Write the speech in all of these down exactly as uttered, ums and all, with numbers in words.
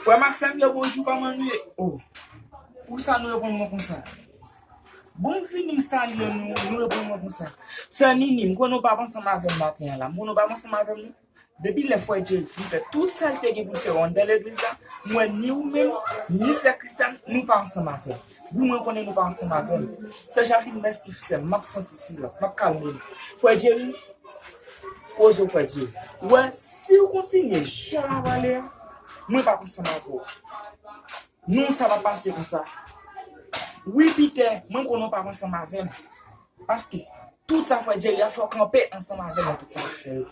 Frè m ak sè m yo, bonjou, kòman nou ye? Oh, poukisa nou reponn mwen konsa? Bon, m vini, m salye nou, nou reponn mwen konsa. Sè Nini, m konnen w p ap ansanm avè m maten an la. M konnen w p ap ansanm avè m, non. Depi lè frè Jerry fin fè tout sa l te gen pou l fè anndan legliz la, m wè ni ou menm, ni sè Christiane, nou pa ansanm avè m. Wi, mwen konnen nou pa ansanm avè m. Sè Jacqueline, mèsi, sè m, m ap fè yon ti silans, m ap kalme nou. Frè Jerry, poze w, frè Jerry. Ou wè, si w kontinye jan w ap ale a, mwen p ap ansanm avè w. Non, sa p ap pase konsa. Wi, Peter, mwen konnen w p ap ansanm avè m. Paske tout sa frè Jerry ap fè, w kanpe ansanm avè l nan tout sa l ap fè yo.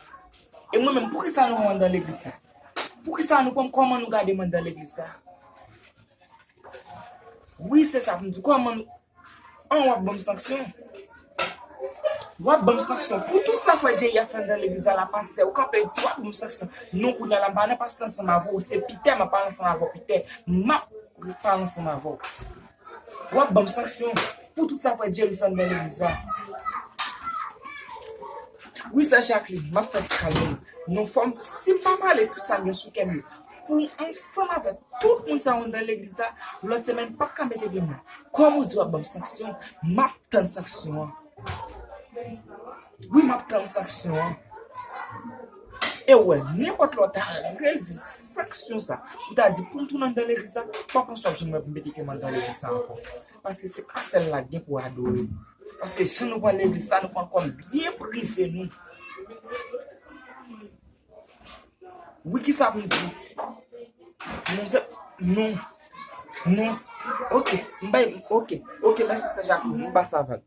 E mwen menm, poukisa nou pran m anndan legliz sa? Poukisa nou pran m, kòman nou gade m anndan legliz sa? Wi, se sa pou m di, kòman nou, an, w ap ban m sanksyon. W ap ban m sanksyon. Pou tout sa frè Jerry ap fè anndan legliz la, la pastè, ou kanpe di, w ap ban m sanksyon. Non, kounye a la, m pa nan pastè ansanm avè w, se Peter m ap pale ansanm avè w, Peter. M ap pale ansanm avè w. W ap ban m sanksyon pou tout sa frè Jerry fè anndan legliz la. Wi, sè Jacqueline, m ap fè ti kalme. Non, fò m, si m pa pale tout sa m gen sou kè m yo, pou ansanm avèk tout moun sa yo anndan legliz la, lòt semèn, m p ap ka mete pye m la. Kòm ou di w ap ban m sanksyon, m ap tann sanksyon an. Wi, m ap tann sanksyon an. E w wè, nenpòt lè w ta relve sanksyon sa, ou ta di pou m tounen anndan legliz la, pa panse w ap jwenn mwen pou m mete pye m anndan legliz sa ankò. Paske se pa sèl la k gen pou adore. Paske jan nou pran legliz sa, nou pran l kòm byen prive nou. Wi, kisa pou m di? Non, se, non. Non, s-, ok, m bay, ok, ok, mèsi, sè Jacqueline, m ba sa vag.